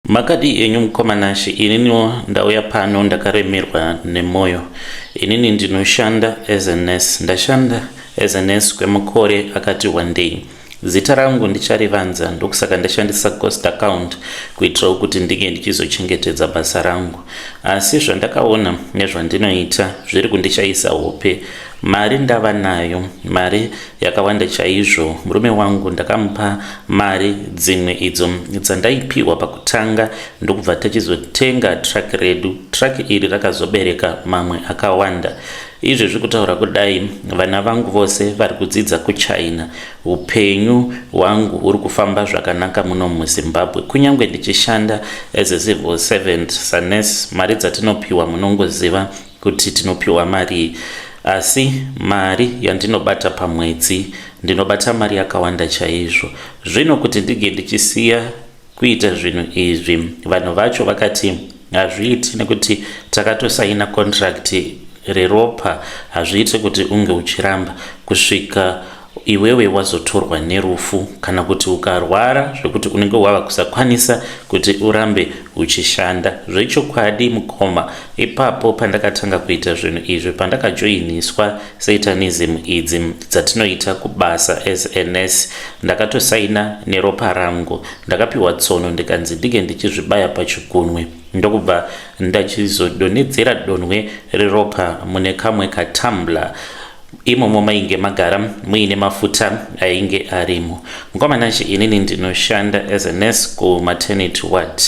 Makadii enyu mukoma Nashe ininiwo ndauya pano ndakaremerwa nemoyo inini ndinoshanda as a nurse ndashanda as a nurse kwemakore akati wandei zita rangu ndicharivanza ndokusaka ndashandisa ghost account kuitirawo kuti ndinge ndichizochengetedza basa rangu asi zvandakaona nezvandinoita zviri kundishaisa hope mari ndava nayo mari yakawanda chaizvo. Murume wangu ndakamupa mari dzimwe idzo dzandaipiwa pakutanga ndokubva tachizotenga truck redu. Truck iri rakazobereka mamwe akawanda. Izvezvi kutaura kudai vana vangu vose vari kudzidza kuChina. Upenyu hwangu huri kufamba zvakanaka muno muZimbabwe. Kunyange ndichishanda as a civil servant sanurse, mari dzatinopiwa munongoziva kuti tinopiwa marii asi mari yandinobata pamwedzi ndinobata mari yakawanda chaizvo zvino kuti ndinge ndichisiya kuita zvinhu izvi vanhu vacho vakati hazviiti nekuti takatosaina contract reropa hazviiti kuti unge uchiramba kusvika iwewe wazotorwa nerufu kana kuti ukarwara zvekuti unenge wava kusakwanisa kuti urambe uchishanda zvechokwadi mukoma ipapo pandakatanga kuita zvinhu izvi pandakajoiniswa satanism idzi dzatinoita kubasa as a nurse ndakatosaina neropa rangu ndakapiwa tsono ndikanzi ndinge ndichizvibaya pachikunwe ndokubva ndachizodonhedzera donhwe reropa mune kamwe katumbler imomo mainge magara muine mafuta ainge arimo mukoma Nashe inini ndinoshanda as a nurse kumaternity ward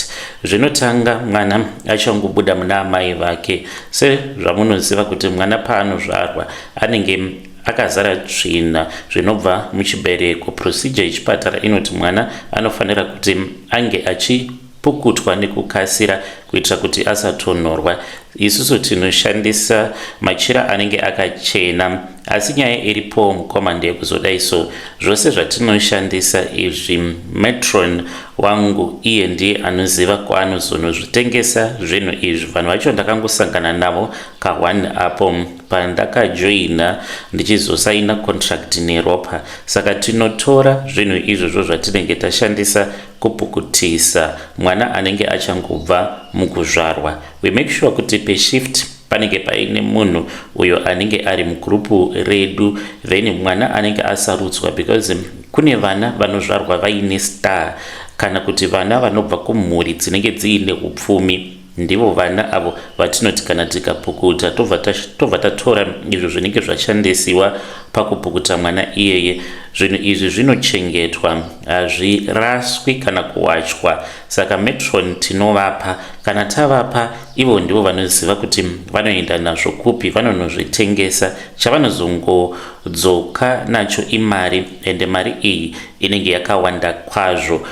zvinotanga mwana achangobuda muna amai vake sezvamunoziva kuti mwana paanozvarwa anenge akazara tsvina zvinobva muchibereko procedure yechipatara inoti mwana anofanira kuti ange achipukutwa nekukasira kuitira kuti asatonhorwa isusu tinoshandisa machira anenge akachena asi nyaya iripo mukoma ndeyekuzodai so zvose zvatinoshandisa izvi matron wangu iye ndiye anoziva kwaanozonozvitengesa zvinhu izvi vanhu vacho ndakangosangana navo ka1 apo pandakajoina ndichizosaina contract neropa saka tinotora zvinhu izvozvo zvatinenge tashandisa kupukutisa mwana anenge achangobva mukuzvarwa we make sure kuti peshift panenge paine munhu uyo anenge ari mugurupu redu then mwana anenge asarudzwa because kune vana vanozvarwa vaine star kana kuti vana vanobva kumhuri dzinenge dziine upfumi ndivo vana avo vatinoti kana tikapukuta tobva tatora izvo zvinenge zvashandisiwa pakupukuta mwana iyeye zvinhu izvi zvinochengetwa hazviraswi kana kuwachwa saka matron tinovapa kana tavapa ivo ndivo vanoziva kuti vanoenda nazvo kupi vanonozvitengesa chavanozongodzoka nacho imari ende mari iyi inenge yakawanda kwazvo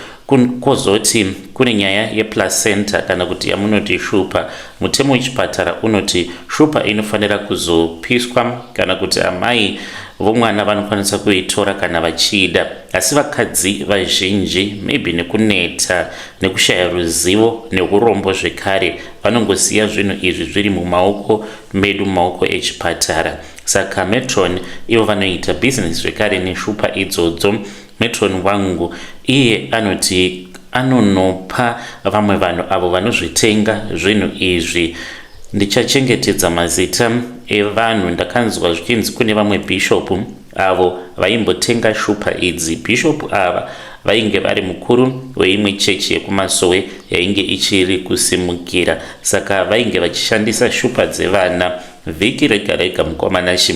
kwozoti kune nyaya yeplacenta kana kuti yamunoti shupa mutemo wechipatara unoti shupa inofanira kuzopiswa kana kuti amai vomwana vanokwanisa kuitora kana vachida asi vakadzi vazhinji maybe nekuneta nekushaya ruzivo neurombo zvekare vanongosiya zvinhu izvi zviri mumaoko medu mumaoko echipatara saka matron ivo vanoita bhizinesi zvekare neshupa idzodzo matron wangu iye anoti anonopa vamwe vanhu avo vanozvitenga zvinhu izvi ndichachengetedza mazita evanhu ndakanzwa zvichinzi kune vamwe bhishopu avo vaimbotenga shupa idzi bhishopu ava vainge vari mukuru weimwe chechi yekumasowe yainge ichiri kusimukira saka vainge vachishandisa shupa dzevana vhiki rega rega mukoma Nashe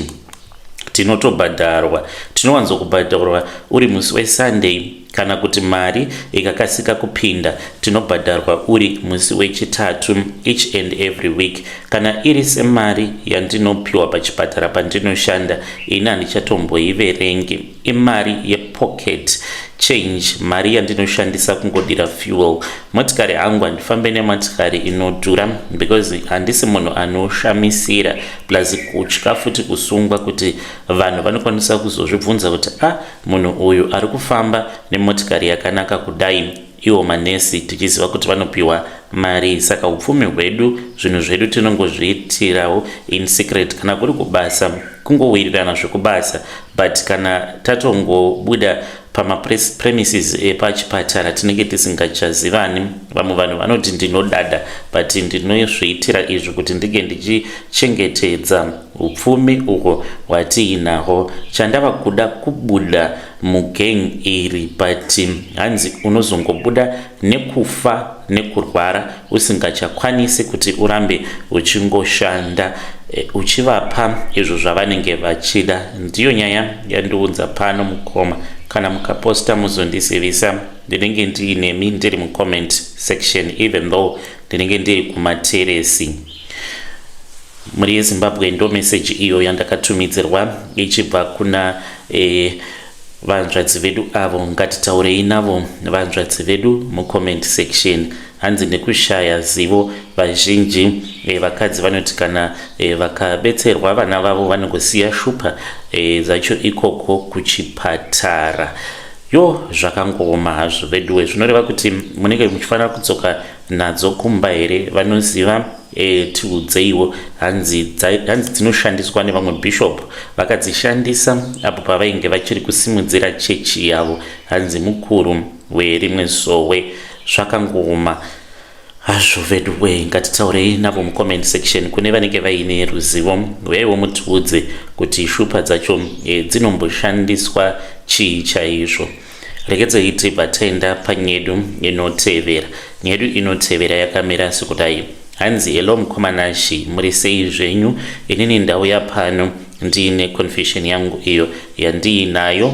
tinotobhadharwa tinowanzokubhadharwa uri musi wesunday kana kuti mari ikakasika kupinda tinobhadharwa uri musi wechitatu each and every week kana iri semari yandinopiwa pachipatara pandinoshanda ini handichatomboiverengi imari yepocket change mari yandinoshandisa kungodira fuel motikari hangu handifambe nemotikari inodhura because handisi munhu anoshamisira plus kutya futi kusungwa kuti vanhu vanokwanisa kuzozvibvunza kuti a ah, munhu uyu ari kufamba nemotikari yakanaka kudai iwo manesi tichiziva kuti vanopiwa mari saka upfumi hwedu zvinhu zvedu tinongozviitirawo in secret kana kuri kubasa kungowirirana zvekubasa but kana tatongobuda pamapremises epachipatara tinenge tisingachazivani vamwe vanhu vanoti ndinodada but ndinozviitira izvi kuti ndinge ndichichengetedza upfumi uhwo hwatiinahwo chandava kuda kubuda mugang iri but hanzi unozongobuda nekufa nekurwara usingachakwanisi kuti urambe uchingoshanda e, uchivapa izvo zvavanenge vachida ndiyo nyaya yandiunza pano mukoma kana mukaposta muzondizivisa ndinenge ndiinemi ndiri mucomment section even though ndinenge ndiri kumateresi mhuri yezimbabwe ndo meseji iyo yandakatumidzirwa ichibva kuna e, vanzvadzi vedu avo ngatitaurei navo vanzvadzi vedu mucomment section hanzi nekushaya zivo vazhinji e, vakadzi vanoti kana e, vakabetserwa vana vavo vanongosiya shupa e, dzacho ikoko kuchipatara yo zvakangooma hazvo veduwe zvinoreva kuti munenge muchifanira kudzoka nadzo kumba here vanoziva e, tiudzeiwo hanzi dzinoshandiswa nevamwe bishop vakadzishandisa apo pavainge vachiri kusimudzira chechi yavo hanzi mukuru werimwe sowe zvakangooma hazvo veduwe ngatitaurei navo mucomment section kune vanenge vaine ruzivo uyaiwo mutiudze kuti shupa dzacho e, dzinomboshandiswa chii chaizvo regedzei tibva taenda panyedu inotevera nyedu inotevera yakamira sekudai hanzi hello mukoma Nashe muri sei zvenyu inini ndauya pano ndiine confession yangu iyo yandiinayo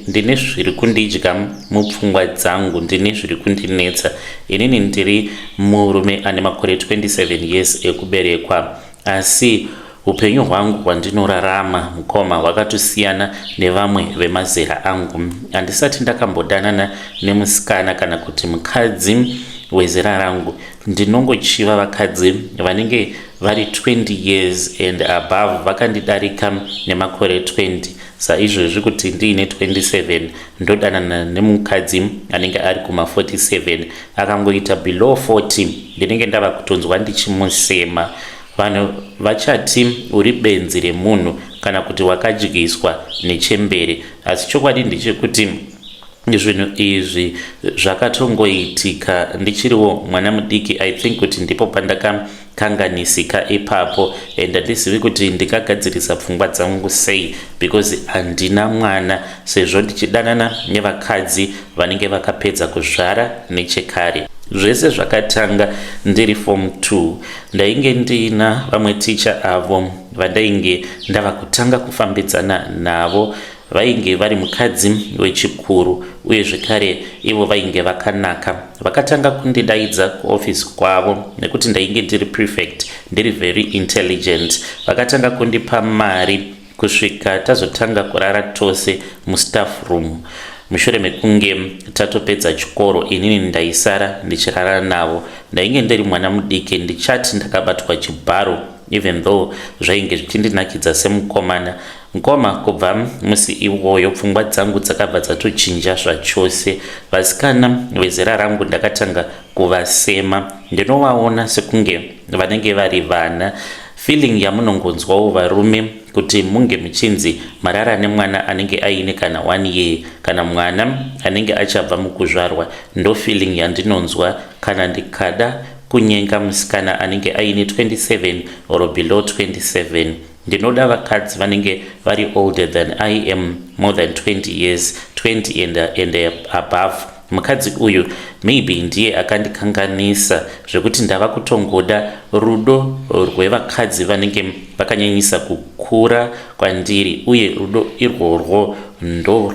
ndine zviri kundidya mupfungwa dzangu ndine zviri kundinetsa inini ndiri murume ane makore 27 years ekuberekwa asi upenyu hwangu hwandinorarama mukoma hwakatosiyana nevamwe vemazera angu handisati ndakambodanana nemusikana kana kuti mukadzi wezera rangu ndinongochiva vakadzi vanenge vari 20 years and above vakandidarika nemakore 20 saizvozvi kuti ndiine 27 ndodanana nemukadzi anenge ari kuma47 akangoita below 40 ndinenge ndava kutonzwa ndichimusema vanhu vachati uri benzi remunhu kana kuti wakadyiswa nechembere asi chokwadi ndechekuti zvinhu izvi zvakatongoitika ndichiriwo mwana mudiki i think kuti ndipo pandakakanganisika ipapo and handizivi kuti ndingagadzirisa pfungwa dzangu sei because handina mwana sezvo ndichidanana nevakadzi vanenge vakapedza kuzvara nechekare zvese zvakatanga ndiri form 2 ndainge ndiina vamwe ticha avo vandainge ndava kutanga kufambidzana navo vainge vari mukadzi wechikuru uye zvekare ivo vainge vakanaka vakatanga kundidaidza kuofisi kwavo nekuti ndainge ndiri prefect ndiri very intelligent vakatanga kundipa mari kusvika tazotanga kurara tose mustaff room mushure mekunge tatopedza chikoro inini ndaisara ndichirara navo ndainge ndiri mwana mudiki ndichati ndakabatwa chibharo even though zvainge zvichindinakidza semukomana mukoma kubva musi iwoyo pfungwa dzangu dzakabva dzatochinja zvachose vasikana vezera rangu ndakatanga kuvasema ndinovaona sekunge vanenge vari vana feeling yamunongonzwawo varume kuti munge muchinzi marara nemwana anenge aine kana one year kana mwana anenge achabva mukuzvarwa ndo feeling yandinonzwa kana ndikada kunyenga musikana anenge aine 27 or below 27 ndinoda vakadzi vanenge vari older than i am more than 20 years 20 and above mukadzi uyu maybe ndiye akandikanganisa zvekuti ndava kutongoda rudo rwevakadzi vanenge vakanyanyisa kukura kwandiri uye rudo irworwo ndo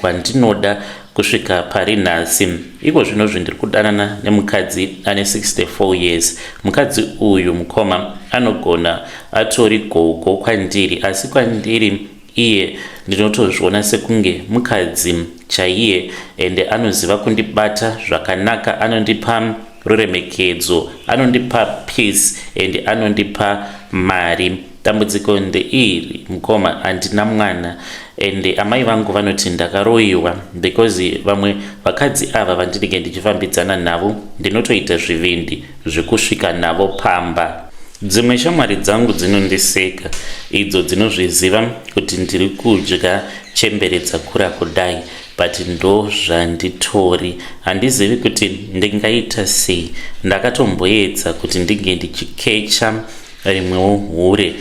rwandinoda kusvika pari nhasi iko zvinozvi ndiri kudanana nemukadzi ane 64 years mukadzi uyu mukoma anogona atori gogo kwandiri asi kwandiri iye ndinotozviona sekunge mukadzi chaiye ende anoziva kundibata zvakanaka anondipa ruremekedzo anondipa peace and anondipa mari dambudziko ndeiri mukoma handina mwana. And amai vangu vanoti ndakaroyiwa because vamwe vakadzi ava vandinenge ndichifambidzana navo ndinotoita zvivindi zvekusvika navo pamba. Dzimwe shamwari dzangu dzinondiseka idzo dzinozviziva kuti ndiri kudya chembere dzakura kudai but ndozvanditori. Handizivi kuti ndingaita sei. Ndakatomboedza kuti ndinge ndichikecha rimwewo hure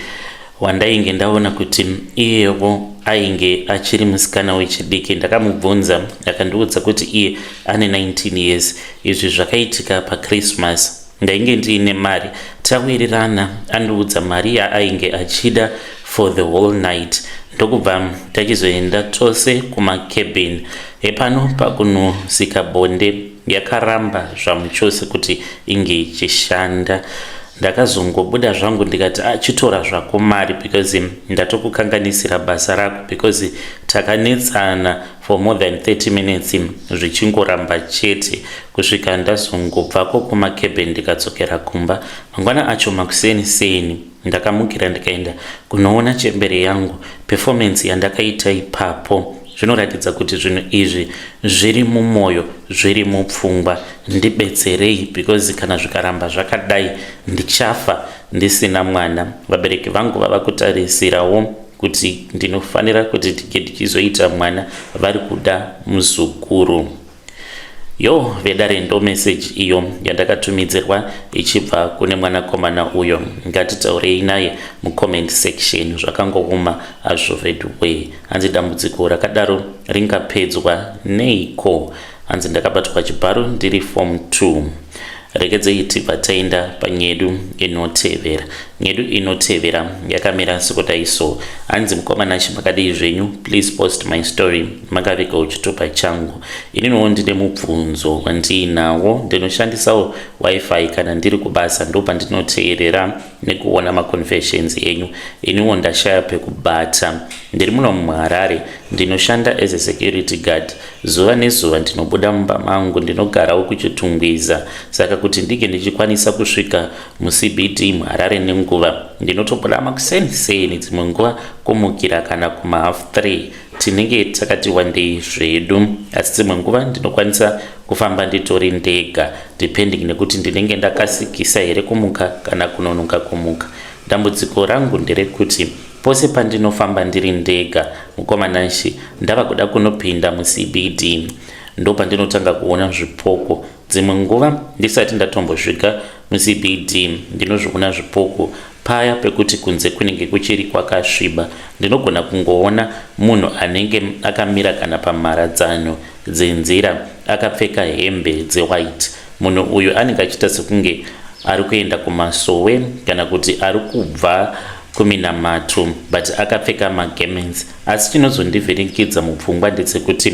wandainge ndaona kuti iyewo ainge achiri musikana wechidiki. Ndakamubvunza akandiudza kuti iye ane 19 years. Izvi zvakaitika paChristmas. Ndainge ndiine mari tawirirana andiudza mari yaainge achida for the whole night ndokubva tachizoenda tose kumacabin. Hepano pakunosika bonde yakaramba zvamuchose kuti inge ichishanda. Ndakazongobuda zvangu ndikati achitora zvako mari because ndatokukanganisira basa rako because takanetsana for more than 30 minutes zvichingoramba chete kusvika ndazongobvako kumacabin ndikadzokera kumba. Mangwana acho makuseni seni ndakamukira ndikaenda kunoona chembere yangu. Performance yandakaita ipapo zvinoratidza kuti zvinhu izvi zviri mumwoyo, zviri mupfungwa. Ndibetserei because kana zvikaramba zvakadai ndichafa ndisina mwana. Vabereki vangu vava kutarisirawo kuti ndinofanira kuti ndinge ndichizoita mwana, vari kuda muzukuru. Yo vedare, ndo meseji iyo yandakatumidzirwa ichibva kune mwanakomana uyo. Ngatitaurei naye mucomment section. Zvakangooma hazvo veduwee. Hanzi dambudziko rakadaro ringapedzwa neiko? Hanzi ndakabatwa chibharo ndiri form 2. Regedzei tibva taenda panyedu inotevera. Nyedu inotevera yakamira sekudai so. Hanzi mukomana makadii zvenyu? Please post my story. Makavigawo chitupa changu. Ininiwo ndine mubvunzo wandiinawo. Ndinoshandisawo WiFi kana ndiri kubasa, ndopandinoteerera nekuona maconfessions enyu. Iniwo ndashaya pekubata. Ndiri muno muHarare, ndinoshanda as a security guard. Zuva nezuva ndinobuda mumba mangu, ndinogarawo kuChitungwiza, saka kuti ndinge ndichikwanisa kusvika muCBD muHarare nenguva ndinotobuda makuseni seni, dzimwe nguva kumukira kana kuma 3:30. Tinenge takati wandei zvedu, asi dzimwe nguva ndinokwanisa kufamba nditori ndega depending nekuti ndinenge ndakasikisa here kumuka kana kunonoka kumuka. Dambudziko rangu nderekuti pose pandinofamba ndiri ndega, mukomanashi, ndava kuda kunopinda muCBD ndo pandinotanga kuona zvipoko. Dzimwe nguva ndisati ndatombosvika muCBD ndinozviona zvipoko. Paya pekuti kunze kunenge kuchiri kwakasviba, ndinogona kungoona munhu anenge akamira kana pamharadzano dzenzira akapfeka hembe dzewhite. Munhu uyu anenge achiita sekunge ari kuenda kumasowe kana kuti ari kubva kuminamato, but akapfeka magarments. Asi chinozondivhiringidza mupfungwa ndechekuti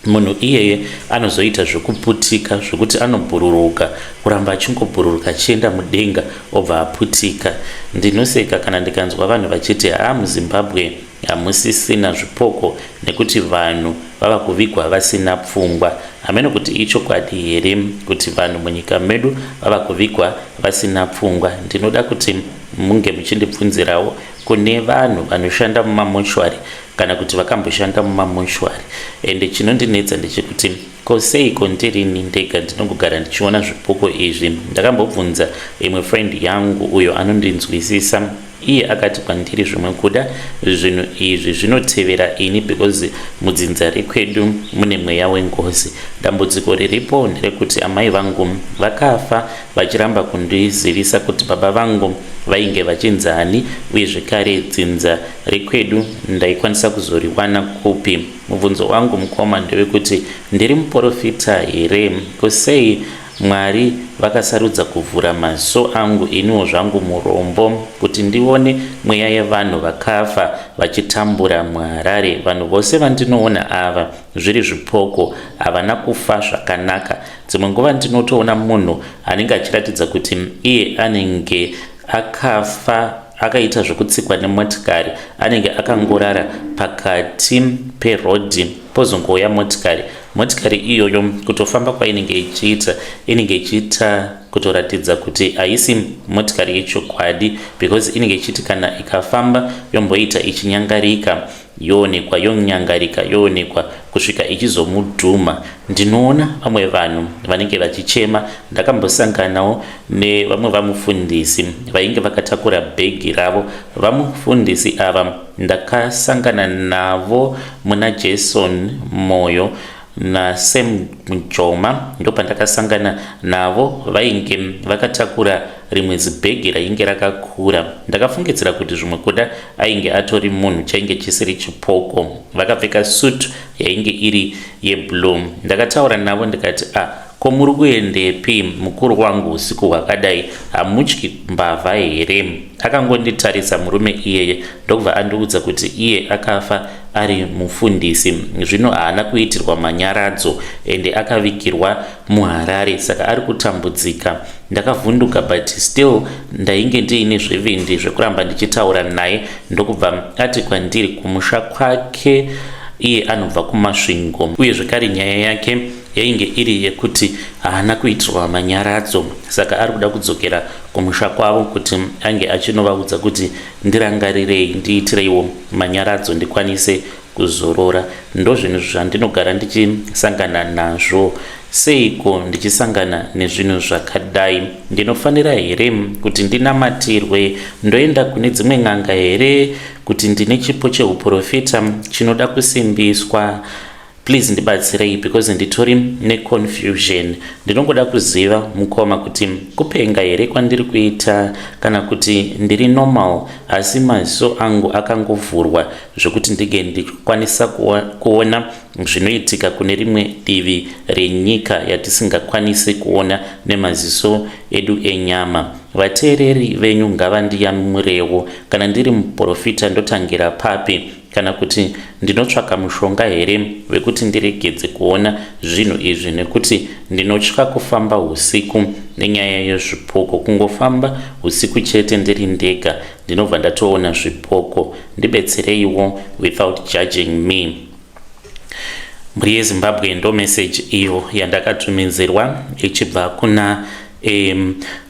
munhu iyeye anozoita zvekuputika, zvekuti anobhururuka, kuramba achingobhururuka achienda mudenga, obva aputika. Ndinoseka kana ndikanzwa vanhu vachiti haa, muZimbabwe hamusisina zvipoko nekuti vanhu vava kuvigwa vasina pfungwa. Hameno kuti ichokwadi here kuti vanhu munyika medu vava kuvigwa vasina pfungwa. Ndinoda kuti munge muchindibvunzirawo kune vanhu vanoshanda mumamochwari kana kuti vakamboshanda mumamochwari. Ende chinondinetsa ndechekuti ko seiko ndirini ndega ndinongogara ndichiona zvipoko izvi? Ndakambobvunza imwe friend yangu uyo anondinzwisisa. Iye akati kwandiri zvimwe kuda zvinhu izvi zvinotevera ini because mudzinza rekwedu mune mweya wengozi. Dambudziko riripo nderekuti amai vangu vakafa vachiramba kundizivisa kuti baba vangu vainge vachinzani, uye zvekare dzinza rekwedu ndaikwanisa kuzoriwana kupi. Mubvunzo wangu, mukoma, ndewekuti ndiri muprofita here? Kusei Mwari vakasarudza kuvhura maziso angu iniwo zvangu murombo kuti ndione mweya yevanhu vakafa vachitambura muHarare? Vanhu vose vandinoona ava zviri zvipoko, havana kufa zvakanaka. Dzimwe nguva ndinotoona munhu anenge achiratidza kuti iye anenge akafa akaita zvekutsikwa nemotikari, anenge akangorara pakati perodhi, pozongouya motikari. Motikari iyoyo kutofamba kwainenge ichiita, inenge ichiita kutoratidza kuti haisi motikari yechokwadi because inenge ichiti kana ikafamba yomboita ichinyangarika. Yoonekwa yonyangarika yoonekwa kusvika ichizomudhuma. Ndinoona vamwe vanhu vanenge vachichema. Ndakambosanganawo nevamwe vamufundisi vainge vakatakura bhegi ravo. Vamufundisi ava ndakasangana navo muna Jason Moyo naSam Mujoma ndopandakasangana navo vainge vakatakura rimwe zibhegi rainge rakakura. Ndakafungidzira kuti zvimwe kuda ainge atori munhu chainge chisiri chipoko. Vakapfeka suit yainge iri yeblue. Ndakataura navo ndikati a ah, ko muri kuendepi mukuru wangu usiku hwakadai hamutyi mbavha here? Akangonditarisa murume iyeye ndokubva andiudza kuti iye akafa ari mufundisi zvino haana kuitirwa manyaradzo ende akavigirwa muHarare saka ari kutambudzika. Ndakavhunduka but still ndainge ndiine zvivindi zvekuramba ndichitaura naye ndokubva ati kwandiri kumusha kwake iye anobva kuMasvingo uye zvekare nyaya yake yainge iri yekuti haana kuitirwa manyaradzo saka ari kuda kudzokera kumusha kwavo kuti ange achinovaudza kuti ndirangarirei ndiitireiwo manyaradzo ndikwanise kuzorora. Ndozvinhu zvandinogara ndichisangana nazvo. Seiko ndichisangana nezvinhu zvakadai? Ndinofanira here kuti ndinamatirwe? Ndoenda kune dzimwe n'anga here kuti ndine chipo chehuprofita chinoda kusimbiswa? Please ndibatsirei because nditori neconfusion. Ndinongoda kuziva mukoma kuti kupenga here kwandiri kuita kana kuti ndiri normal asi maziso angu akangovhurwa zvekuti ndinge ndichikwanisa kuona zvinoitika kune rimwe divi renyika yatisingakwanisi kuona nemaziso edu enyama. Vateereri venyu ngavandiyamurewo. Kana ndiri muporofita ndotangira papi? Kana kuti ndinotsvaka mushonga here wekuti ndiregedze kuona zvinhu izvi nekuti ndinotya kufamba husiku nenyaya yezvipoko. Kungofamba husiku chete ndiri ndega ndinobva ndatoona zvipoko. Ndibetsereiwo without judging me. Mhuri yeZimbabwe ndo message iyo yandakatumidzirwa ichibva kuna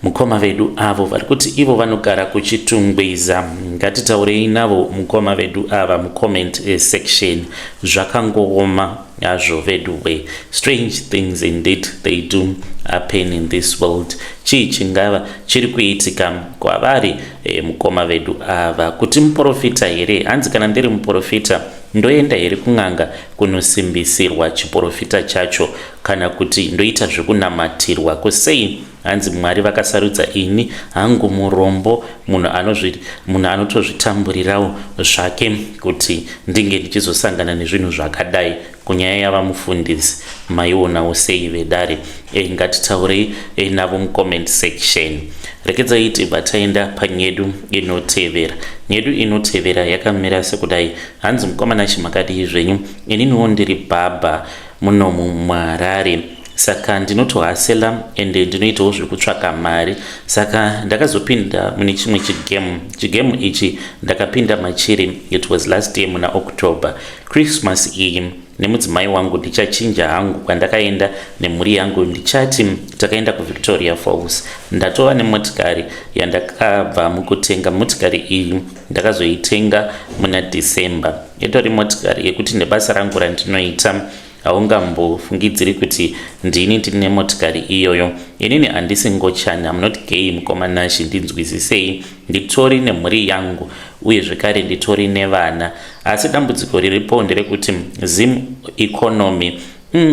mukoma vedu avo vari kuti ivo vanogara kuChitungwiza. Ngatitaurei navo mukoma vedu ava mucomment section. Zvakangooma hazvo veduwe. Strange things indeed they do happen in this world. Chii chingava chiri kuitika kwavari mukoma vedu ava? Kuti muporofita here? Hanzi kana ndiri muporofita ndoenda here kun'anga kunosimbisirwa chiporofita chacho kana kuti ndoita zvekunamatirwa? Ko sei hanzi Mwari vakasarudza ini hangu murombo munhu anozvi munhu anotozvitamburirawo zvake kuti ndinge ndichizosangana nezvinhu zvakadai? Kunyaya yavamufundisi maionawo sei vedare? E, ngatitaurei e, navo mucomment section. Rekedzai tibva taenda panyedu inotevera. Nyedu inotevera yakamira sekudai. Hanzi mukomana chimakadii zvenyu, ininiwo ndiri bhabha munomu muHarare saka ndinotohasela ende ndinoitawo zvekutsvaka mari. Saka ndakazopinda mune chimwe chigemu. Chigemu ichi ndakapinda machiri, it was last year muna October. Christmas iyi nemudzimai wangu ndichachinja hangu kwandakaenda nemhuri yangu, ndichati takaenda kuVictoria Falls. Ndatova nemotikari yandakabva mukutenga. Motikari iyi ndakazoitenga muna December. Itori motikari yekuti nebasa rangu randinoita haungambofungidziri kuti ndini ndine motikari iyoyo. Inini handisi ngochani, I'm not gay mukoma Nashi, ndinzwisisei. Nditori nemhuri yangu uye zvekare nditori nevana. Asi dambudziko riripo nderekuti Zim economy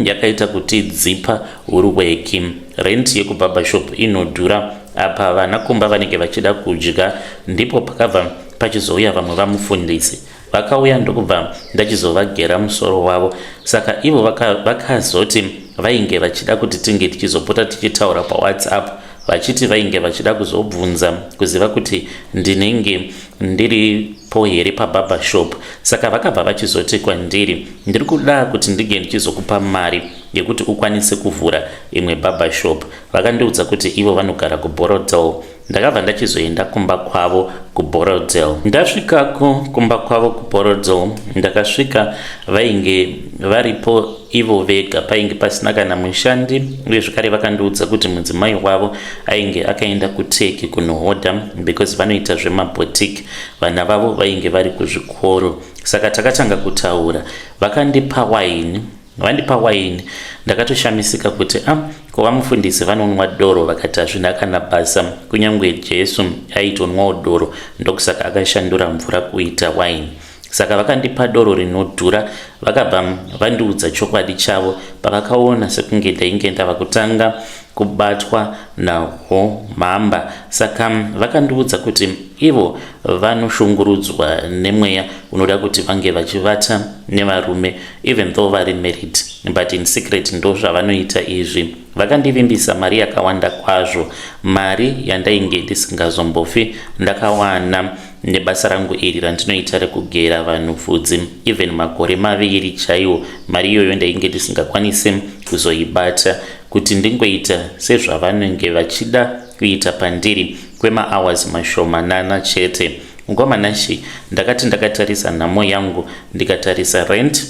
yakaita kuti dzipa huruweki. Rent yekubarbershop inodhura, apa vana kumba vanenge vachida kudya. Ndipo pakabva pachizouya vamwe vamufundisi. Vakauya ndokubva ndachizovagera musoro wavo. Saka ivo vakazoti vainge vachida kuti tinge tichizopota tichitaura paWhatsApp, vachiti vainge vachida kuzobvunza kuziva kuti ndinenge ndiripo here pabarbershop. Saka vakabva vachizoti kwandiri, ndiri kuda kuti ndinge ndichizokupa mari yekuti ukwanise kuvhura imwe barbershop. Vakandiudza kuti ivo vanogara kuBorrowdale. Ndakabva ndachizoenda kumba kwavo kuBorrowdale. Ndasvikako kumba kwavo kuBorrowdale, ndakasvika vainge varipo ivo vega, painge pasina kana mushandi, uye zvekare vakandiudza kuti mudzimai wavo ainge akaenda kuTurkey kunohodha because vanoita zvemaboutique. Vana vavo vainge vari kuzvikoro. Saka takatanga kutaura, vakandipa waini. Vandipa waini ndakatoshamisika kuti a ah, ko vamufundisi vanonwa doro? Vakati hazvina kana basa, kunyange Jesu aitonwawo doro, ndokusaka akashandura mvura kuita waini. Saka vakandipa doro rinodhura, vakabva vandiudza chokwadi chavo pavakaona sekunge ndainge ndava kutanga kubatwa nahwo mhamba. Saka vakandiudza kuti ivo vanoshungurudzwa nemweya unoda kuti vange vachivata nevarume even though vari married, but in secret ndo zvavanoita izvi. Vakandivimbisa mari yakawanda kwazvo, mari yandainge ndisingazombofi ndakawana nebasa rangu iri randinoita rekugera vanhu bvudzi. Even makore maviri chaiwo, mari iyoyo ndainge ndisingakwanisi kuzoibata. Kuti ndingoita sezvavanenge vachida kuita pandiri kwemahours mashomanana chete. Mukoma Nashe, ndakati ndakatarisa nhamo yangu, ndikatarisa rent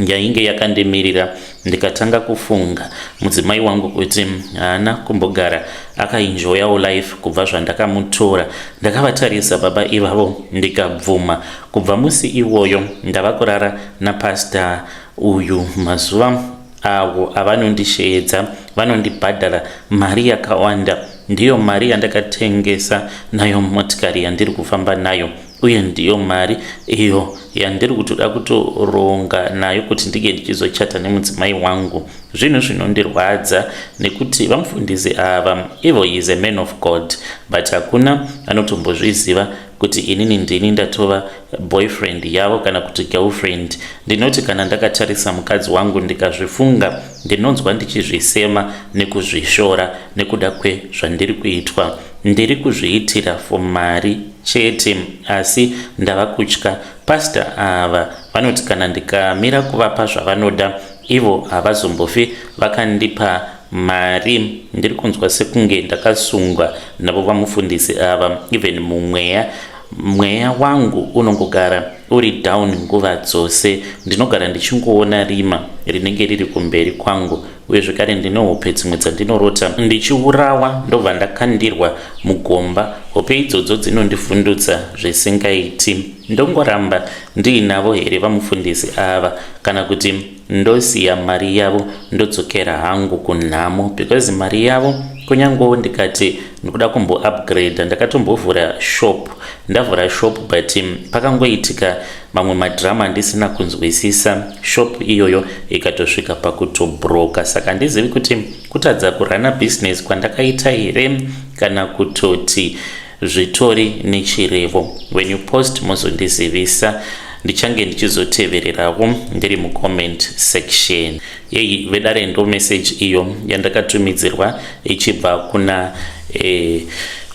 yainge yakandimirira, ndikatanga kufunga mudzimai wangu kuti haana kumbogara akaenjoyawo life kubva zvandakamutora. Ndakavatarisa baba ivavo, ndikabvuma. Kubva musi iwoyo ndava kurara napastor uyu. Mazuva avo avanondisheedza vanondibhadhara mari yakawanda. Ndiyo mari yandakatengesa nayo motikari yandiri kufamba nayo, uye ndiyo mari iyo yandiri kutoda kutoronga nayo kuti ndinge ndichizochata nemudzimai wangu. Zvinhu zvinondirwadza nekuti vamufundisi ava, ivo is a man of God, but hakuna anotombozviziva kuti inini ndini ndatova boyfriend yavo kana kuti girlfriend. Ndinoti kana ndakatarisa mukadzi wangu ndikazvifunga, ndinonzwa ndichizvisema nekuzvishora nekuda kwezvandiri kuitwa. Ndiri kuzviitira for mari chete, asi ndava kutya. Pastor ava vanoti kana ndikamira kuvapa zvavanoda, ivo havazombofi vakandipa mari. Ndiri kunzwa sekunge ndakasungwa navo vamufundisi ava. Even mumweya, mweya wangu unongogara uri down nguva dzose. Ndinogara ndichingoona rima rinenge riri kumberi kwangu, uye zvekare ndine hope dzimwe dzandinorota ndichiurawa, ndobva ndakandirwa mugomba. Hope idzodzo dzinondivhundutsa zvisingaiti. Ndongoramba ndiinavo here vamufundisi ava, kana kuti ndosiya mari yavo ndodzokera hangu kunhamo? Because mari yavo, kunyangewo ndikati ndikuda kumboupgrade, ndakatombovhura shop, ndavhura shop, but pakangoitika mamwe madrama andisina kunzwisisa, shop iyoyo ikatosvika pakutobroka. Saka handizivi kuti kutadza kuruna business kwandakaita here, kana kutoti zvitori nechirevo. When you post, mozondizivisa, ndichange ndichizotevererawo ndiri mucomment section yei. Vedare, ndo message iyo yandakatumidzirwa ichibva kuna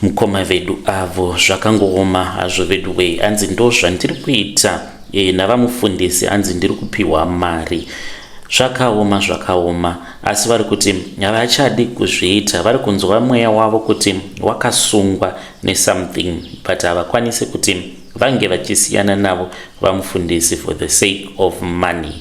mukoma vedu avo. Zvakangooma hazvo vedu wei. Hanzi ndo zvandiri kuita navamufundisi, hanzi ndiri kupiwa mari. Zvakaoma, zvakaoma, asi vari kuti havachadi kuzviita. Vari kunzwa mweya wavo kuti wakasungwa nesomething, but havakwanisi kuti vange vachisiyana navo vamufundisi for the sake of money.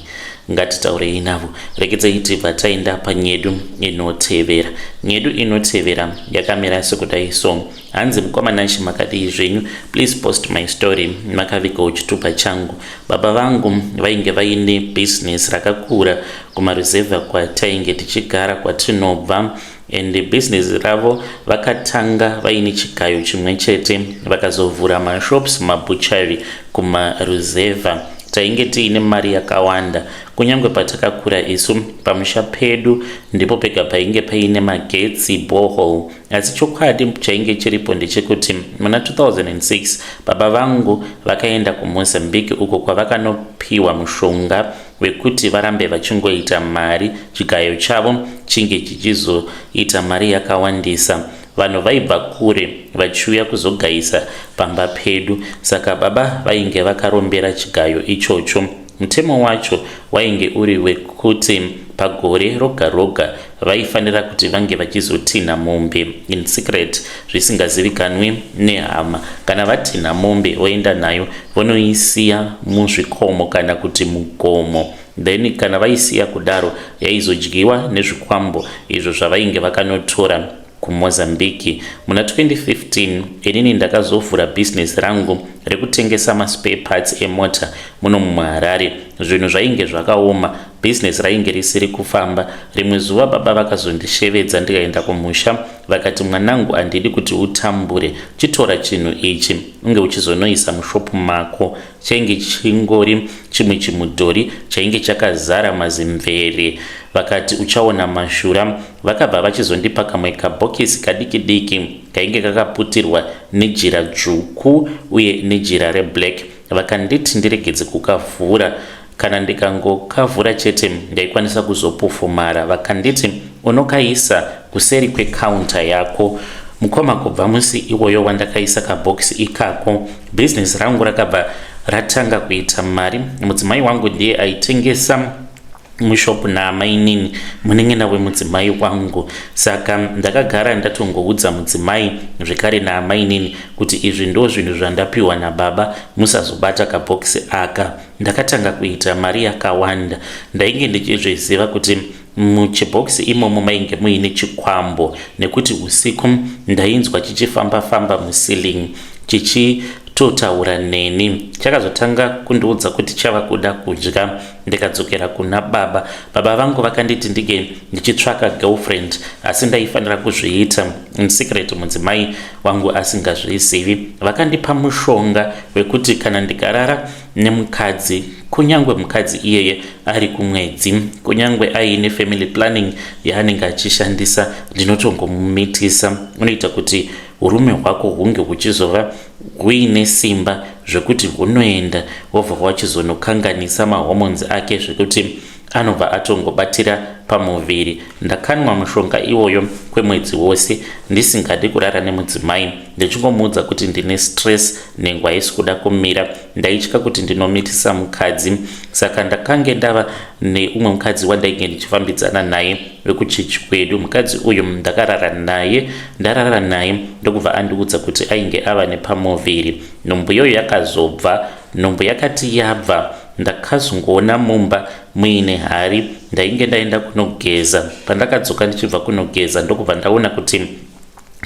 Ngatitaurei navo. Regedzai tibva taenda panyedu inotevera. Nyedu inotevera yakamira sekudai so. Hanzi, "Mukoma Nashe, makadii zvenyu? Please post my story makavigawo chitupa changu. Baba vangu vainge vaine bhizinesi rakakura kumaruzevha kwatainge tichigara kwatinobva, and bhizinesi ravo vakatanga vaine chigayo chimwe chete, vakazovhura mashops, mabutchery kumaruzevha. Tainge tiine mari yakawanda kunyange patakakura isu. Pamusha pedu ndipo pega painge paine magetsi, borehole. Asi chokwadi chainge chiripo ndechekuti muna 2006 baba vangu vakaenda kuMozambique, uko kwavakanopiwa mushonga wekuti varambe vachingoita mari, chigayo chavo chinge chichizoita mari yakawandisa. Vanhu vaibva kure vachiuya kuzogayisa pamba pedu. Saka baba vainge vakarombera chigayo ichocho. Mutemo wacho wainge uri wekuti pagore roga roga vaifanira kuti vange vachizotinha mombe in secret, zvisingazivikanwi nehama. Kana vatinha mombe, voenda nayo vonoisiya muzvikomo kana kuti mugomo. Then kana vaisiya kudaro, yaizodyiwa nezvikwambo izvo zvavainge vakanotora kuMozambique. Muna 2015 inini ndakazovhura bhizinesi rangu. rekutengesa maspare parts emota muno muHarare. Zvinhu zvainge zvakaoma, bhizinesi rainge risiri kufamba. Rimwe zuva baba vakazondishevedza ndikaenda kumusha vakati, mwanangu, handidi kuti utambure, chitora chinhu ichi unge uchizonoisa mushopu mako. Chainge chingori chimwe chimudhori chainge chakazara mazimvere. Vakati uchaona mashura. Vakabva vachizondipa kamwe kabhokisi kadiki diki kainge kakaputirwa nejira dzvuku uye nejira reblack. Vakanditi ndiregedze kukavhura, kana ndikangokavhura chete ndaikwanisa kuzopufumara. Vakanditi unokaisa kuseri kwekaunta yako. Mukoma, kubva musi iwoyo wandakaisa kabhokisi ikako, bhizinesi rangu rakabva ratanga kuita mari. Mudzimai wangu ndiye aitengesa mushopu naamainini, munin'ina wemudzimai wangu. Saka ndakagara ndatongoudza mudzimai zvekare naamainini kuti izvi ndo zvinhu zvandapiwa nababa, musazobata kabhokisi aka. Ndakatanga kuita mari yakawanda. Ndainge ndichizviziva kuti muchibhokisi imomo mainge muine chikwambo, nekuti usiku ndainzwa chichifamba-famba muceiling chichitotaura neni. Chakazotanga kundiudza kuti chava kuda kudya. Ndikadzokera kuna baba. Baba vangu vakanditi ndinge ndichitsvaka girlfriend, asi ndaifanira kuzviita in secret, mudzimai wangu asingazvizivi. Vakandipa mushonga wekuti kana ndikarara nemukadzi, kunyange mukadzi iyeye ari kumwedzi, kunyange aine family planning yaanenge achishandisa, ndinotongomumitisa. Unoita kuti urume hwako hunge huchizova huine simba zvekuti hunoenda wobva wachizonokanganisa mahormones ake zvekuti anobva atongobatira pamuviri. Ndakanwa mushonga iwoyo kwemwedzi wose ndisingadi kurara nemudzimai, ndichingomuudza kuti ndine stress, nhengo haisi kuda kumira. Ndaitya kuti ndinomitisa mukadzi. Saka ndakange ndava neumwe mukadzi wandainge ndichifambidzana naye wekuchechi kwedu. Mukadzi uyu ndakarara naye. Ndarara naye, ndokubva andiudza kuti ainge ava nepamuviri. Nhumbu iyoyo yakazobva. Nhumbu yakati yabva, ndakazongoona mumba muine hari. Ndainge ndaenda kunogeza. Pandakadzoka ndichibva kunogeza, ndokubva ndaona kuti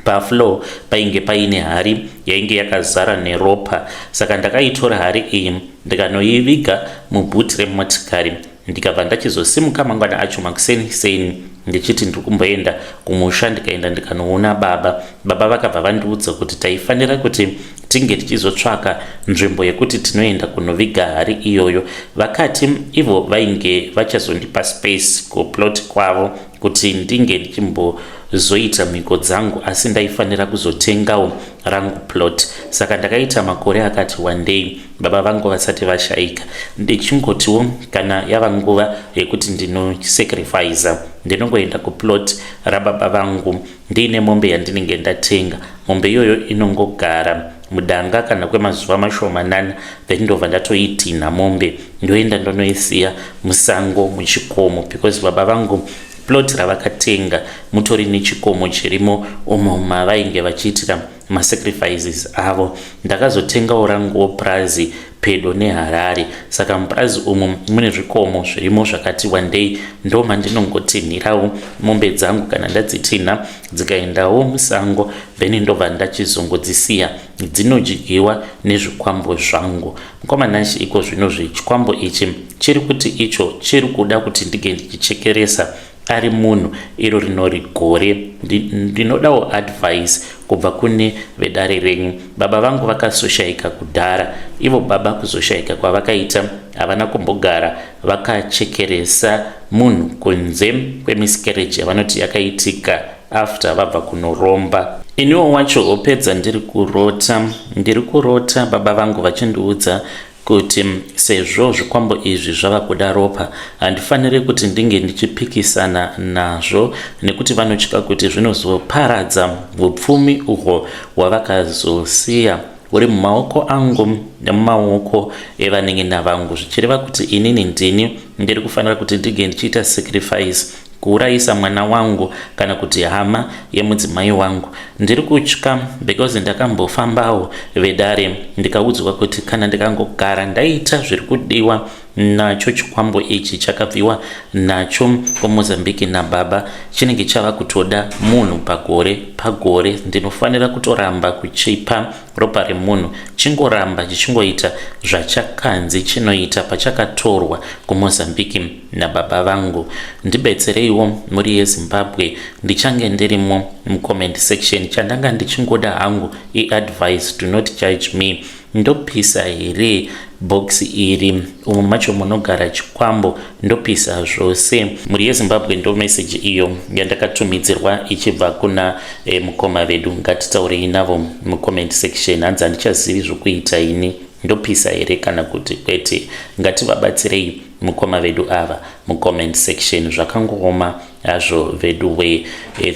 pafloor painge paine hari yainge yakazara neropa. Saka ndakaitora hari iyi, ndikanoiviga mubhuti remotikari, ndikabva ndachizosimuka mangwana acho makuseni seni ndichiti ndiri kumboenda kumusha. Ndikaenda ndikanoona baba. Baba vakabva vandiudza kuti taifanira kuti tinge tichizotsvaka nzvimbo yekuti tinoenda kunoviga hari iyoyo. Vakati ivo vainge vachazondipa space kuplot kwavo kuti ndinge ndichimbozoita mhiko dzangu, asi ndaifanira kuzotengawo rangu plot. Saka ndakaita makore akati wandei baba vangu vasati vashaika ndichingotiwo kana yava nguva yekuti ndinosacrifica, ndinongoenda kuplot rababa vangu ndiine mombe yandinenge ndatenga. Mombe iyoyo inongogara mudanga kana kwemazuva mashomanana, then ndobva ndatoitinha mombe, ndoenda ndonoisiya musango muchikomo, because baba vangu plot ravakatenga mutori nechikomo chirimo umo mavainge vachiitira masacrifices avo. Ndakazotengawo ranguwo purazi pedo neHarare. Saka mupurazi umu mune zvikomo zvirimo zvakati wandei, ndo mandinongotinhirawo mombe dzangu. Kana ndadzitinha dzikaendawo musango, then ndobva ndachizongodzisiya dzinodyiwa nezvikwambo zvangu. Mukoma Nashi, iko zvino zvechikwambo ichi chiri kuti icho chiri kuda kuti ndinge ndichichekeresa ari munhu iro rinori gore. Ndinodawo advice kubva kune vedare renyu. Baba vangu vakazoshayika kudhara. Ivo baba kuzoshayika kwavakaita, havana kumbogara vakachekeresa munhu kunze kwemiscarriage yavanoti yakaitika after vabva kunoromba. Iniwo wacho hopedza ndiri kurota. Ndiri kurota baba vangu vachindiudza kuti sezvo zvikwambo izvi zvava kuda ropa, handifaniri kuti ndinge ndichipikisana nazvo, nekuti vanotya kuti zvinozoparadza upfumi uhwo hwavakazosiya huri mumaoko angu nemumaoko evanin'ina vangu, zvichireva kuti inini ndini ndiri kufanira kuti ndinge ndichiita sacrifice, kuurayisa mwana wangu kana kuti hama yemudzimai wangu. Ndiri kutya because ndakambofambawo, vedare, ndikaudzwa kuti kana ndikangogara ndaita zviri kudiwa. Nacho chikwambo ichi chakabviwa nacho kuMozambique nababa chinenge chava kutoda munhu pagore pagore. Ndinofanira kutoramba kuchipa ropa remunhu chingoramba chichingoita zvachakanzi chinoita pachakatorwa kuMozambique nababa vangu. Ndibetsereiwo mhuri yeZimbabwe ndichange ndirimo mucomment section. Chandanga ndichingoda hangu iadvice, do not judge me. Ndopisa here box iri umu macho munogara chikwambo ndopisa zvose? Mhuri yeZimbabwe, ndo message iyo yandakatumidzirwa ichibva kuna mukoma vedu. Ngatitaurei navo mucomment section. Hanzi handichazivi zvokuita ini, ndopisa here kana kuti kwete? Ngativabatsirei mukoma vedu ava mucomment section. Zvakangooma hazvo vedu we.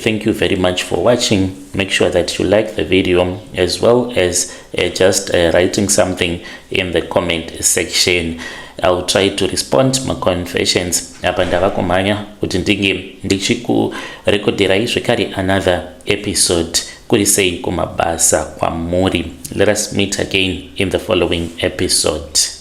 Thank you very much for watching. Make sure that you like the video as well as just writing something in the comment section. I will try to respond maconfessions. Apa ndava kumhanya kuti ndinge ndichikurekodherai zvekare another episode. Kuri sei kumabasa kwamuri? Let us meet again in the following episode.